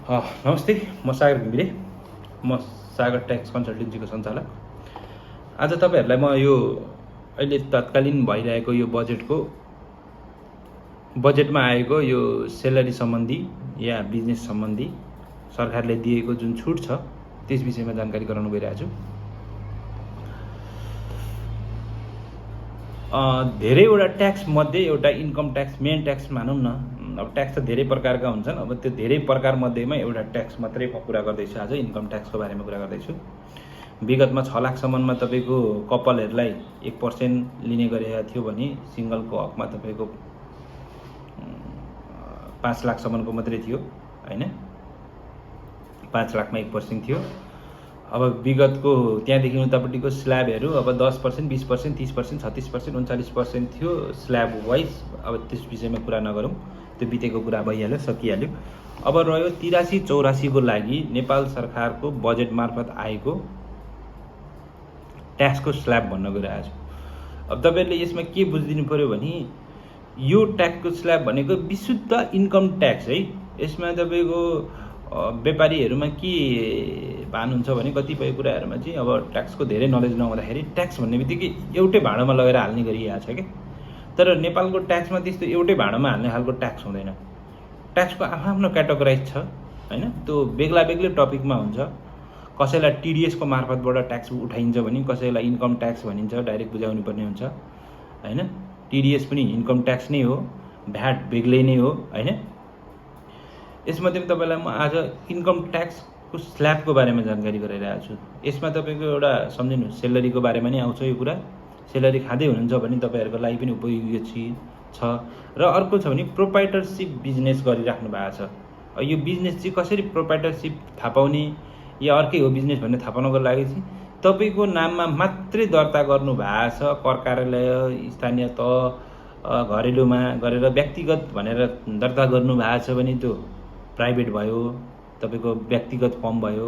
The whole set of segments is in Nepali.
नमस्ते, म सागर घिमिरे। म सागर ट्याक्स कन्सल्टेन्सीको सञ्चालक। आज तपाईँहरूलाई म यो अहिले तत्कालीन भइरहेको यो बजेटमा आएको यो सेलरी सम्बन्धी या बिजनेस सम्बन्धी सरकारले दिएको जुन छुट छ त्यस विषयमा जानकारी गराउन गइरहेको छु। धेरैवटा ट्याक्स मध्ये एउटा इन्कम ट्याक्स, मेन ट्याक्स मानौँ न। अब ट्याक्स त धेरै प्रकारका हुन्छन्। अब त्यो धेरै प्रकार मध्येमा एउटा ट्याक्स मात्रै कुरा गर्दैछु। आज इन्कम ट्याक्सको बारेमा कुरा गर्दैछु। विगतमा 6 लाखसम्ममा तपाईँको कपालहरूलाई 1% लिने गरेका थियो भने सिङ्गलको हकमा तपाईँको 5 लाखसम्मको मात्रै थियो, होइन? 5 लाखमा 1% थियो। अब विगतको त्यहाँदेखि उतापट्टिको स्ल्याबहरू अब 10%, 20%, 30%, 36%, 39% थियो स्ल्याब वाइज। अब त्यस विषयमा कुरा नगरौँ, त्यो बितेको कुरा भइहाल्यो, सकिहाल्यो। अब रह्यो 83-84 को लागि नेपाल सरकारको बजेट मार्फत आएको ट्याक्सको स्ल्याब भन्न गइरहेको छु। अब तपाईँहरूले यसमा के बुझिदिनु पऱ्यो भने यो ट्याक्सको स्ल्याब भनेको विशुद्ध इन्कम ट्याक्स है। यसमा तपाईँको व्यापारीहरूमा के भान हुन्छ भने कतिपय कुराहरूमा चाहिँ अब ट्याक्सको धेरै नलेज नहुँदाखेरि ट्याक्स भन्ने बित्तिकै एउटै भाँडोमा लगेर हाल्ने गरिएको छ क्या। तर नेपालको ट्याक्समा त्यस्तो एउटै भाँडोमा हाल्ने खालको ट्याक्स हुँदैन। ट्याक्सको आफ्नो क्याटेगोराइज छ, होइन? त्यो बेग्ला बेग्लै टपिकमा हुन्छ। कसैलाई टिडिएसको मार्फतबाट ट्याक्स उठाइन्छ भने कसैलाई इन्कम ट्याक्स भनिन्छ, डाइरेक्ट बुझाउनु पर्ने हुन्छ, होइन? टिडिएस पनि इन्कम ट्याक्स नै हो, भ्याट बेग्लै नै हो, होइन? यसमध्ये तपाईँलाई म आज इन्कम ट्याक्सको स्ल्याबको बारेमा जानकारी गराइरहेको छु। यसमा तपाईँको एउटा सम्झिनु, सेलरीको बारेमा नै आउँछ यो कुरा। सेलरी खाँदै हुनुहुन्छ भने तपाईँहरूको लागि पनि उपयोगी छ। र अर्को छ भने प्रोप्राइटरसिप बिजनेस गरिराख्नु भएको छ। यो बिजनेस चाहिँ कसरी प्रोप्राइटरसिप थाहा पाउने या अर्कै हो बिजनेस भन्ने थाहा पाउनको लागि चाहिँ तपाईँको नाममा मात्रै दर्ता गर्नु भएको छ। कर कार्यालय, स्थानीय तह, घरेलुमा गरेर व्यक्तिगत भनेर दर्ता गर्नु भएको छ भने त्यो प्राइभेट भयो, तपाईँको व्यक्तिगत फर्म भयो,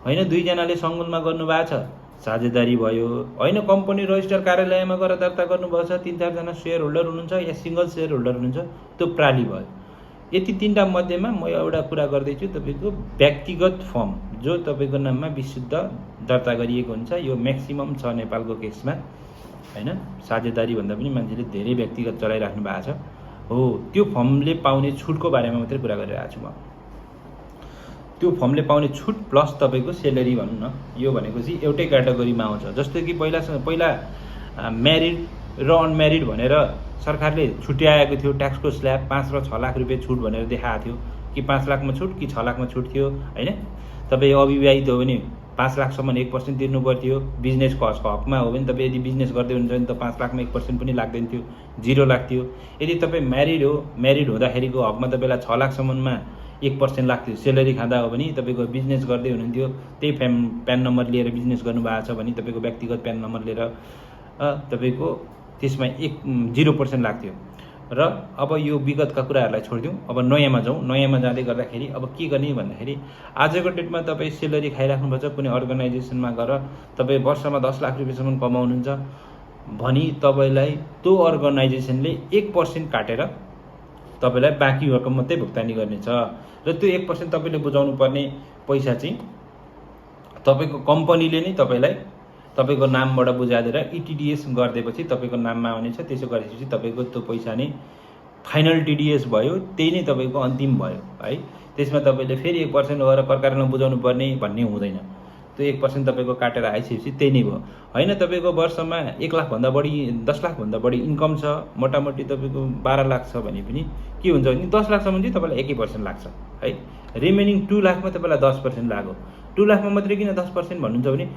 होइन? 2 जनाले सङ्गुलमा गर्नुभएको छ, साझेदारी भयो, होइन? कम्पनी रजिस्टर कार्यालयमा गएर दर्ता गर्नुभएको छ, 3-4 जना सेयर होल्डर हुनुहुन्छ या सिङ्गल सेयर होल्डर हुनुहुन्छ, त्यो प्राली भयो। यति 3टा मध्येमा म एउटा कुरा गर्दैछु, तपाईँको व्यक्तिगत फर्म जो तपाईँको नाममा विशुद्ध दर्ता गरिएको हुन्छ। यो म्याक्सिमम छ नेपालको केसमा, होइन? साझेदारी भन्दा पनि मान्छेले धेरै व्यक्तिगत चलाइराख्नु भएको छ हो। त्यो फर्मले पाउने छुटको बारेमा मात्रै कुरा गरिरहेको छु म। त्यो फर्मले पाउने छुट प्लस तपाईँको सेलरी भनौँ न, यो भनेको चाहिँ एउटै क्याटेगोरीमा आउँछ। जस्तो कि पहिला म्यारिड र अनम्यारिड भनेर सरकारले छुट्याएको थियो ट्याक्सको स्ल्याब। 5 र 6 लाख रुपियाँ छुट भनेर देखाएको थियो कि 5 लाखमा छुट कि 6 लाखमा छुट थियो, होइन? तपाईँ अविवाहित हो भने 5 लाखसम्म 1% तिर्नु पर्थ्यो। बिजनेसको हकमा हो भने तपाईँ यदि बिजनेस गर्दै हुनुहुन्छ भने त 5 लाखमा 1% पनि लाग्दैन थियो, 0 लाख थियो। यदि तपाईँ म्यारिड हो, म्यारिड हुँदाखेरिको हकमा तपाईँलाई 6 लाखसम्ममा 1% लाग्थ्यो। सेलरी खाँदा हो भने तपाईँको बिजनेस गर्दै हुनुहुन्थ्यो, त्यही प्यान नम्बर लिएर बिजनेस गर्नुभएको छ भने तपाईँको व्यक्तिगत प्यान नम्बर लिएर तपाईँको त्यसमा 0% लाग्थ्यो। र अब यो विगतका कुराहरूलाई छोडिदिउँ, अब नयाँमा जाउँ। नयाँमा जाँदै गर्दाखेरि अब के गर्ने भन्दाखेरि आजको डेटमा तपाईँ सेलरी खाइराख्नुपर्छ कुनै अर्गनाइजेसनमा गएर, तपाईँ वर्षमा 10 लाख रुपियाँसम्म कमाउनुहुन्छ भने तपाईँलाई त्यो अर्गनाइजेसनले 1% काटेर तपाईँलाई बाँकी रकम मात्रै भुक्तानी गर्नेछ। र त्यो 1% तपाईँले बुझाउनु पर्ने पैसा चाहिँ तपाईँको कम्पनीले नै तपाईँलाई तपाईँको नामबाट बुझाएर इटिडिएस गरिदिएपछि तपाईँको नाममा आउनेछ। त्यसो गरेपछि तपाईँको त्यो पैसा नै फाइनल टिडिएस भयो, त्यही नै तपाईँको अन्तिम भयो, है? त्यसमा तपाईँले फेरि 1% गएर कर कार्यालयमा बुझाउनु पर्ने भन्ने हुँदैन। त्यो 1% तपाईँको काटेर आइसकेपछि त्यही नै भयो, होइन? तपाईँको वर्षमा 1 लाखभन्दा बढी, 10 लाखभन्दा बढी इन्कम छ, मोटामोटी तपाईँको 12 लाख छ भने पनि के हुन्छ भने 10 लाखसम्म चाहिँ तपाईँलाई 1% लाग्छ, है? रिमेनिङ 2 लाखमा तपाईँलाई 10% लाग्यो। 2 लाखमा मात्रै किन 10% भन्नुहुन्छ भने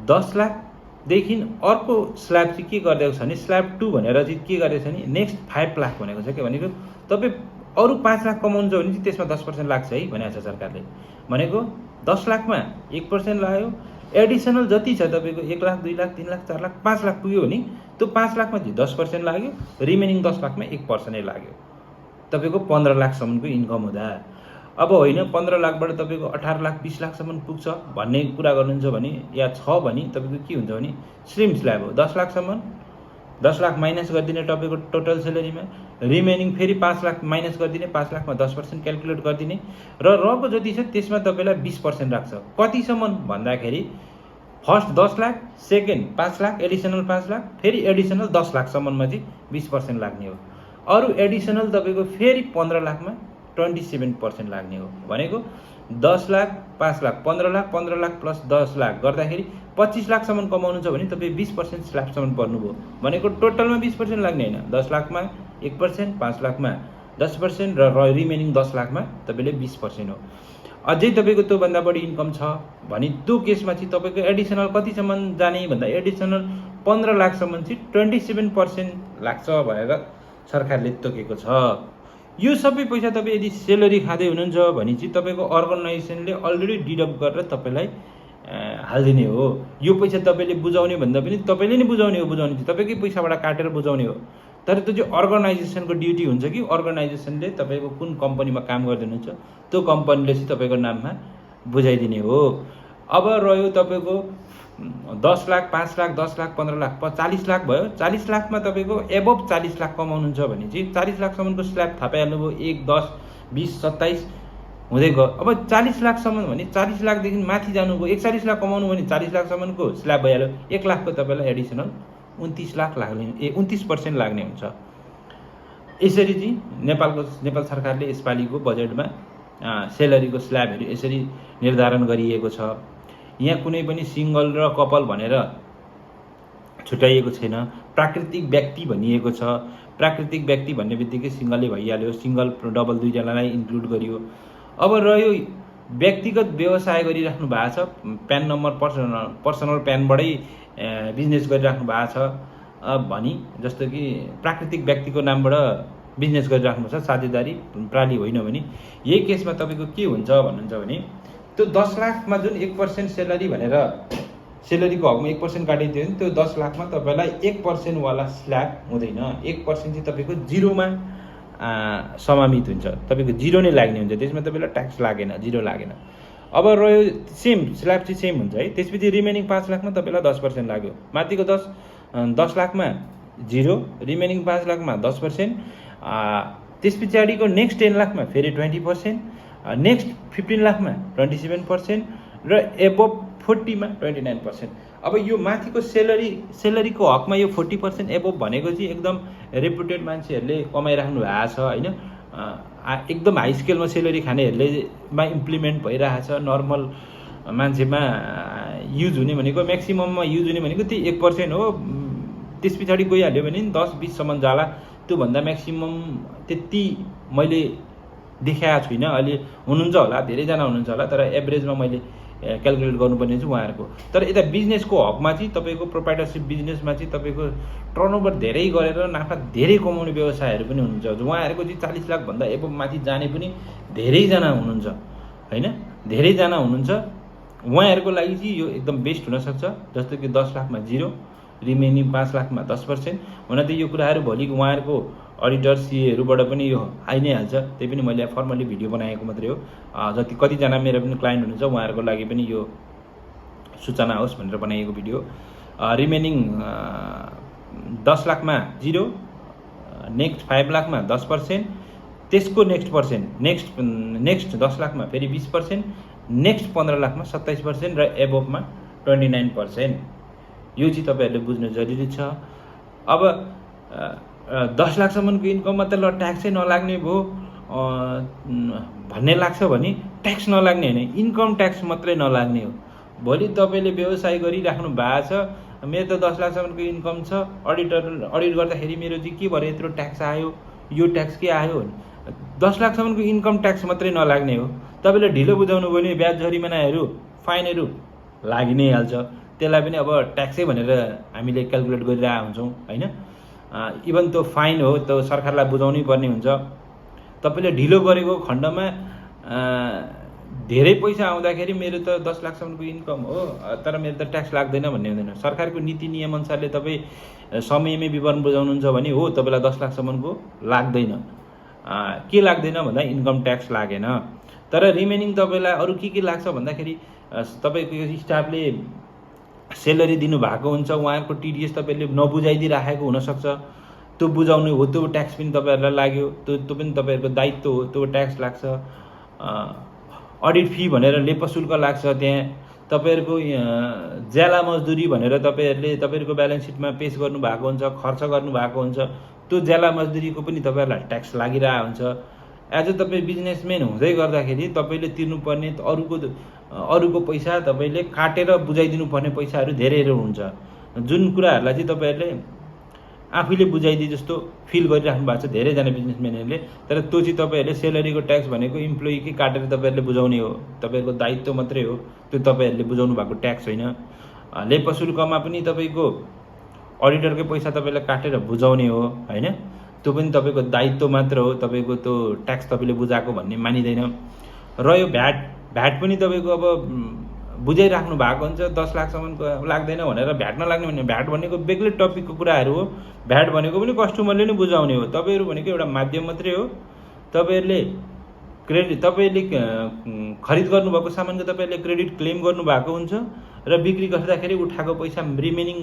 10 लाखदेखि अर्को स्ल्याब चाहिँ के गरिदिएको छ भने स्ल्याब 2 भनेर चाहिँ के गरेको छ भने नेक्स्ट 5 लाख भनेको छ। के भनेको तपाईँ अरू 5 लाख कमाउनुहुन्छ भने चाहिँ त्यसमा 10% लाग्छ है भनेको छ सरकारले। भनेको 10 लाखमा 1% लाग्यो, एडिसनल जति छ तपाईँको 1 लाख, 2 लाख, 3 लाख, 4 लाख, 5 लाख पुग्यो भने त्यो 5 लाखमा चाहिँ 10% लाग्यो, रिमेनिङ 10 लाखमा 1% नै लाग्यो। तपाईँको 15 लाखसम्मको इन्कम हुँदा। अब होइन 15 लाखबाट तपाईँको 18 लाख, 20 लाखसम्म पुग्छ भन्ने कुरा गर्नुहुन्छ भने या छ भने तपाईँको के हुन्छ भने स्लिम स्ल्याब हो। 10 लाखसम्म 10 लाख माइनस गरिदिने तपाईँको टोटल सेलेरीमा, रिमेनिङ फेरि 5 लाख माइनस गरिदिने, 5 लाखमा 10% क्यालकुलेट गरिदिने र रहेको जति छ त्यसमा तपाईँलाई 20% राख्छ। कतिसम्म भन्दाखेरि first 10 lakh, second 5 lakh, additional 5 lakh, फेरि एडिसनल 10 लाखसम्ममा चाहिँ 20% लाग्ने हो। अरू एडिसनल तपाईँको फेरि 15 लाखमा 27% लाग्ने हो। भनेको 10 लाख, 5 लाख, 15 लाख, 15 लाख प्लस 10 लाख गर्दाखेरि 25 लाखसम्म कमाउनुहुन्छ भने तपाईँ 20% स्ल्याबसम्म पर्नुभयो। भनेको टोटलमा 20% लाग्ने होइन, 10 लाखमा 1%, 5 लाखमा 10% र रिमेनिङ 10 लाखमा तपाईँले 20% हो। अझै तपाईँको त्योभन्दा बढी इन्कम छ भने त्यो केसमा चाहिँ तपाईँको एडिसनल कतिसम्म जाने भन्दा एडिसनल 15 लाखसम्म चाहिँ 27% लाग्छ भनेर सरकारले तोकेको छ। यो सबै पैसा तपाईँ यदि सेलरी खाँदै हुनुहुन्छ भने चाहिँ तपाईँको अर्गनाइजेसनले अलरेडी डिडक्ट गरेर तपाईँलाई हालिदिने हो। यो पैसा तपाईँले बुझाउने भन्दा पनि तपाईँले नै बुझाउने हो, बुझाउने चाहिँ तपाईँकै पैसाबाट काटेर बुझाउने हो। तर त्यो चाहिँ अर्गनाइजेसनको ड्युटी हुन्छ कि अर्गनाइजेसनले तपाईँको कुन कम्पनीमा काम गर्दै हुनुहुन्छ त्यो कम्पनीले चाहिँ तपाईँको नाममा बुझाइदिने हो। अब रह्यो तपाईँको 10 लाख, 5 लाख, 10 लाख, 15 लाख, 40 लाख भयो। 40 लाखमा तपाईँको एबोभ 40 लाख कमाउनुहुन्छ भने चाहिँ 40 लाखसम्मको स्ल्याब थापाइहाल्नुभयो। 1, 10, 20, 27 हुँदै गयो। अब 40 लाखसम्म भने 40 लाखदेखि माथि जानुभयो, 41 लाख कमाउनु भने 40 लाखसम्मको स्ल्याब भइहाल्यो। 1 लाखको तपाईँलाई एडिसनल 29 लाख लाग्ने 29% लाग्ने हुन्छ। यसरी चाहिँ नेपाल सरकारले यसपालिको बजेटमा सेलरीको स्ल्याबहरू यसरी निर्धारण गरिएको छ। यहाँ कुनै पनि सिङ्गल र कपल भनेर छुट्याइएको छैन। प्राकृतिक व्यक्ति भनिएको छ। प्राकृतिक व्यक्ति भन्ने बित्तिकै सिङ्गलै भइहाल्यो, सिङ्गल डबल दुईजनालाई इन्क्लुड गरियो। अब रह्यो व्यक्तिगत व्यवसाय गरिराख्नु भएको छ, प्यान नम्बर पर्सनल प्यानबाटै बिजनेस गरिराख्नु भएको छ भनी, जस्तो कि प्राकृतिक व्यक्तिको नामबाट बिजनेस गरिराख्नु छ, साझेदारी प्राली होइन भने यही केसमा तपाईँको के हुन्छ भन्नुहुन्छ भने त्यो 10 लाखमा जुन 1% सेलरी भनेर सेलरीको हकमा 1% काटिदियो भने त्यो 10 लाखमा तपाईँलाई 1% वाला स्ल्याब हुँदैन। 1% चाहिँ तपाईँको जिरोमा समामित हुन्छ, तपाईँको जिरो नै लाग्ने हुन्छ। त्यसमा तपाईँलाई ट्याक्स लागेन, जिरो लागेन। अब रह्यो सेम स्ल्याब चाहिँ सेम हुन्छ है। त्यसपछि रिमेनिङ 5 लाखमा तपाईँलाई 10% लाग्यो। माथिको 10 लाखमा जिरो, रिमेनिङ 5 लाखमा 10%, त्यस पछाडिको नेक्स्ट 10 लाखमा फेरि 20%, नेक्स्ट 15 लाखमा 27% र एबोभ 40मा 29%। अब यो माथिको सेलरीको हकमा यो 40% एबोभ भनेको चाहिँ एकदम रेपुटेड मान्छेहरूले कमाइराख्नु भएको छ होइन। एकदम हाई स्केलमा सेलरी खानेहरूलेमा इम्प्लिमेन्ट भइरहेको छ। नर्मल मान्छेमा युज हुने भनेको म्याक्सिमममा युज हुने भनेको त्यही 1% हो। त्यस पछाडि गइहाल्यो भने 10-20सम्म जाला। त्योभन्दा म्याक्सिमम त्यति मैले देखाएको छुइनँ। अहिले हुनुहुन्छ होला, धेरैजना हुनुहुन्छ होला, तर एभरेजमा मैले क्यालकुलेट गर्नुपर्ने चाहिँ उहाँहरूको। तर यता बिजनेसको हकमा चाहिँ तपाईँको प्रोप्राइटरसिप बिजनेसमा चाहिँ तपाईँको टर्नओभर धेरै गरेर नाफा धेरै कमाउने व्यवसायहरू पनि हुनुहुन्छ। उहाँहरूको चाहिँ 40 लाखभन्दा एबोभ माथि जाने पनि धेरैजना हुनुहुन्छ होइन, धेरैजना हुनुहुन्छ। उहाँहरूको लागि चाहिँ यो एकदम बेस्ट हुनसक्छ। जस्तो कि 10 लाखमा जिरो, रिमेनिङ 5 लाखमा 10%। हुन त यो कुराहरू भोलि उहाँहरूको अडिटर सिएहरूबाट पनि यो आइ नै हाल्छ। त्यही पनि मैले फर्मली भिडियो बनाएको मात्रै हो। कतिजना मेरो पनि क्लाइन्ट हुनुहुन्छ, उहाँहरूको लागि पनि यो सूचना होस् भनेर बनाइएको भिडियो। रिमेनिङ 10 लाखमा जिरो, नेक्स्ट 5 लाखमा 10%, त्यसको नेक्स्ट 10 लाखमा फेरि 20%, नेक्स्ट 15 लाखमा 27% र एबोभमा 29%। यो चाहिँ तपाईँहरूले बुझ्नु जरुरी छ। अब 10 लाखसम्मको इन्कममा त ल ट्याक्सै नलाग्ने भयो भन्ने लाग्छ भने ट्याक्स नलाग्ने होइन, इन्कम ट्याक्स मात्रै नलाग्ने हो। भोलि तपाईँले व्यवसाय गरिराख्नु भएको छ, मेरो त 10 लाखसम्मको इन्कम छ, अडिट गर्दाखेरि मेरो चाहिँ के भएर यत्रो ट्याक्स आयो, यो ट्याक्स के आयो भने 10 लाखसम्मको इन्कम ट्याक्स मात्रै नलाग्ने हो। तपाईँले ढिलो बुझाउनु भयो भने ब्याज जरिमानाहरू फाइनहरू लागि नै हाल्छ। त्यसलाई पनि अब ट्याक्सै भनेर हामीले क्यालकुलेट गरिरहेको हुन्छौँ होइन। इभन त्यो फाइन हो, त्यो सरकारलाई बुझाउनै पर्ने हुन्छ। तपाईँले ढिलो गरेको खण्डमा धेरै पैसा आउँदाखेरि मेरो त 10 लाखसम्मको इन्कम हो तर मेरो त ट्याक्स लाग्दैन भन्ने हुँदैन। सरकारको नीति नियम अनुसारले तपाईँ समयमै विवरण बुझाउनुहुन्छ भने हो तपाईँलाई 10 लाखसम्मको लाग्दैन। के लाग्दैन भन्दा इन्कम ट्याक्स लागेन। तर रिमेनिङ तपाईँलाई अरू के लाग्छ भन्दाखेरि तपाईँको स्टाफले सेलरी दिनुभएको हुन्छ, उहाँहरूको टिडिएस तपाईँले नबुझाइदिइराखेको हुनसक्छ, त्यो बुझाउने हो, त्यो ट्याक्स पनि तपाईँहरूलाई लाग्यो, त्यो पनि तपाईँहरूको दायित्व हो, त्यो ट्याक्स लाग्छ। अडिट फी भनेर लेपा शुल्क लाग्छ, त्यहाँ तपाईँहरूको ज्याला मजदुरी भनेर तपाईँहरूको ब्यालेन्स सिटमा पेस गर्नुभएको हुन्छ, खर्च गर्नुभएको हुन्छ, त्यो ज्याला मजदुरीको पनि तपाईँहरूलाई ट्याक्स लागिरहेको हुन्छ। एज अ तपाईँ बिजनेसम्यान हुँदै गर्दाखेरि तपाईँले तिर्नुपर्ने अरूको पैसा तपाईँले काटेर बुझाइदिनु पर्ने पैसाहरू धेरैहरू हुन्छ, जुन कुराहरूलाई चाहिँ तपाईँहरूले आफैले बुझाइदिए जस्तो फिल गरिराख्नु भएको छ धेरैजना बिजनेसम्यानहरूले। तर त्यो चाहिँ तपाईँहरूले सेलरीको ट्याक्स भनेको इम्प्लोइकै काटेर तपाईँहरूले बुझाउने हो, तपाईँहरूको दायित्व मात्रै हो, त्यो तपाईँहरूले बुझाउनु भएको ट्याक्स होइन। लेपा शुल्कमा पनि तपाईँको अडिटरकै पैसा तपाईँले काटेर बुझाउने हो होइन, त्यो पनि तपाईँको दायित्व मात्र हो, तपाईँको त्यो ट्याक्स तपाईँले बुझाएको भन्ने मानिँदैन। र यो भ्याट पनि तपाईँको अब बुझाइराख्नु भएको हुन्छ, 10 लाखसम्मको लाग्दैन भनेर भ्याट नलाग्ने भने भ्याट भनेको बेग्लै टपिकको कुराहरू हो। भ्याट भनेको पनि कस्टमरले नै बुझाउने हो, तपाईँहरू भनेको एउटा माध्यम मात्रै हो। तपाईँहरूले खरिद गर्नुभएको सामानको तपाईँहरूले क्रेडिट क्लेम गर्नुभएको हुन्छ र बिक्री गर्दाखेरि उठाएको पैसा रिमेनिङ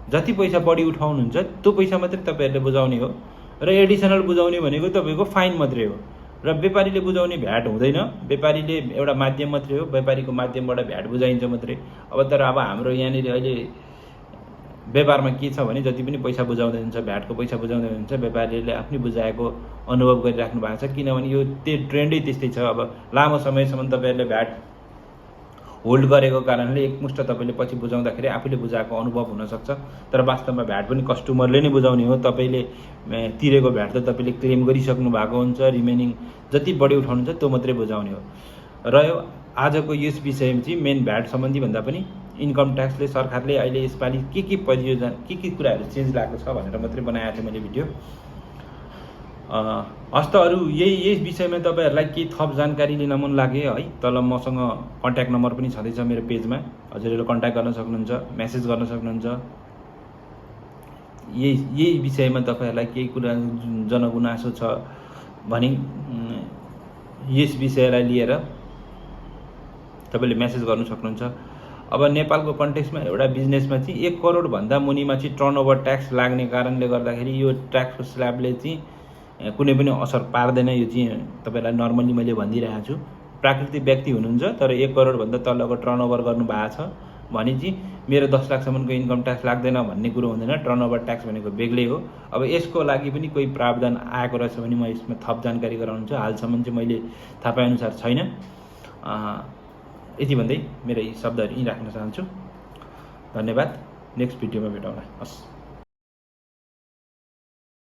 जति पैसा बढी उठाउनुहुन्छ त्यो पैसा मात्रै तपाईँहरूले बुझाउने हो। र एडिसनल बुझाउने भनेको तपाईँको फाइन मात्रै हो। र व्यापारीले बुझाउने भ्याट हुँदैन, व्यापारीले एउटा माध्यम मात्रै हो, व्यापारीको माध्यमबाट भ्याट बुझाइन्छ मात्रै। तर अब हाम्रो यहाँनिर अहिले व्यापारमा के छ भने जति पनि पैसा बुझाउँदै हुन्छ, भ्याटको पैसा बुझाउँदै हुन्छ, व्यापारीले आफ्नै बुझाएको अनुभव गरिराख्नु भएको छ, किनभने यो ट्रेन्डै त्यस्तै छ। अब लामो समयसम्म तपाईँहरूले भ्याट होल्ड गरेको कारणले एकमुष्ट तपाईँले पछि बुझाउँदाखेरि आफूले बुझाएको अनुभव हुनसक्छ, तर वास्तवमा भ्याट पनि कस्टमरले नै बुझाउने हो। तपाईँले तिरेको भ्याट त तपाईँले क्लेम गरिसक्नु भएको हुन्छ, रिमेनिङ जति बढी उठाउनुहुन्छ त्यो मात्रै बुझाउने हो। र यो आजको यस विषयमा चाहिँ मेन भ्याट सम्बन्धी भन्दा पनि इन्कम ट्याक्सले सरकारले अहिले यसपालि के परियोजना के कुराहरू चेन्ज लागेको छ भनेर मात्रै बनाएको थिएँ मैले भिडियो। हस्त अरू यही विषयमा तपाईँहरूलाई केही थप जानकारी लिन मन लागे है, तल मसँग कन्ट्याक्ट नम्बर पनि छँदैछ मेरो पेजमा, हजुरहरूले कन्ट्याक्ट गर्न सक्नुहुन्छ, मेसेज गर्न सक्नुहुन्छ। यही विषयमा तपाईँहरूलाई केही कुरा जनगुनासो छ भने यस विषयलाई लिएर तपाईँले मेसेज गर्नु सक्नुहुन्छ। अब नेपालको कन्टेक्स्टमा एउटा बिजनेसमा चाहिँ 1 करोडभन्दा मुनिमा चाहिँ टर्नओभर ट्याक्स लाग्ने कारणले गर्दाखेरि यो ट्याक्सको स्ल्याबले चाहिँ कुनै पनि असर पार्दैन। यो चाहिँ तपाईँलाई नर्मली मैले भनिदिइरहेको छु। प्राकृतिक व्यक्ति हुनुहुन्छ तर 1 करोडभन्दा तलको टर्नओभर गर्नुभएको छ भने चाहिँ मेरो 10 लाखसम्मको इन्कम ट्याक्स लाग्दैन भन्ने कुरो हुँदैन। टर्नओभर ट्याक्स भनेको बेग्लै हो। अब यसको लागि पनि कोही प्रावधान आएको रहेछ भने म यसमा थप जानकारी गराउँछु। हालसम्म चाहिँ मैले थाहा पाएअनुसार छैन। यति भन्दै मेरो यी शब्दहरू यहीँ राख्न चाहन्छु। धन्यवाद। नेक्स्ट भिडियोमा भेटौँला। हस्।